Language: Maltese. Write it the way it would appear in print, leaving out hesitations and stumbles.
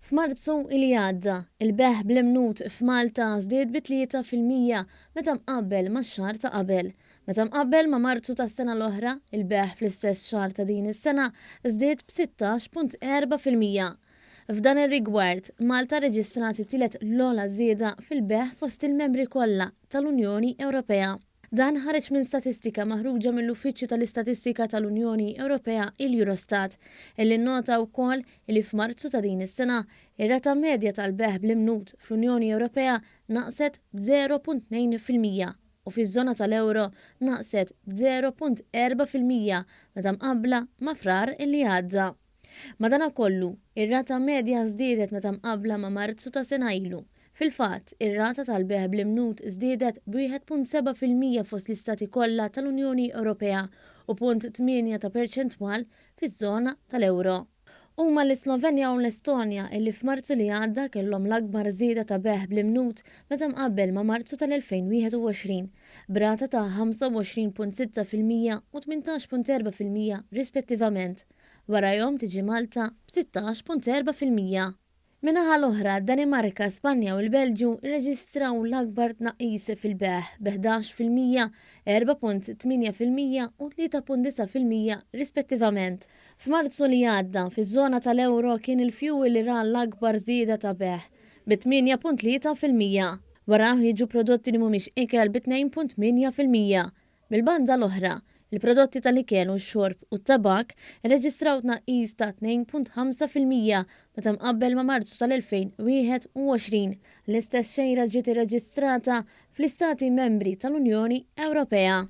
F'Marzu li għadda, il-bejgħ bl-imnut f'Malta żdied bi 3% meta mqabbel max-xahar ta' qabel. Meta mqabbel ma' Marzu tas-sena l-oħra, il-bejgħ fl-istess xahar ta' din is-sena żdied b'16.4%. F'dan ir-rigward, Malta rreġistrat it-tielet l-ogħla żieda fil-bejgħ fost il-membri kollha tal-Unjoni Ewropea. Dan ħareġ minn statistika maħruġa mill-Uffiċċju tal-Istatistika tal-Unjoni Ewropea, il-Eurostat, illi nnota wkoll illi f'Marzu ta' din is-sena, ir-rata medja tal-bejgħ bl-imnut fl-Unjoni Ewropea naqset b'0.2% u fiż-żona tal-ewro naqset b'0.4% meta mqabbla ma' Frar illi għadda. Madanakollu, ir-rata medja żdiedet meta mqabbla ma' Marzu ta' sena ilu. Fil-fatt, ir-rata tal-bejgħ bl-imnut żdiedet b'1.7% fost l-istati kollha tal-Unjoni Ewropea u punt tmienja ta' perċentwal fiż-żona tal-euro. Huma l-Islovenja u l-Estonja illi f'Marzu li għadda kellhom l-akbar żieda ta' bejgħ bl-imnut meta mqabbel ma' Marzu tal-2021, b'rata ta' 25.6% u 18.4% rispettivament. Warajhom tiġi Malta b'16.4%. Min-naħa l-oħra, d-Danimarka, Spanja u l-Belġju rreġistraw l-akbar tnaqqis fil-bejgħ, bi 11%, 4.8% u 3.9% rispettivament. F'Marzu li għadda, fiż-żona tal-ewro kien il-fjuwil li ra l-akbar żieda ta' bejgħ, bi 8.3%. Warah jiġu prodotti li mhumiex ikel bi 2.8%. Mill-banda l-oħra, il-prodotti tal-ikel u x-xorb u t-tabakk irreġistraw tnaqqis ta' 2.5% meta mqabbel ma' Marzu tal-2021. L-istess xejra ġiet irreġistrata fl-Istati Membri tal-Unjoni Ewropea.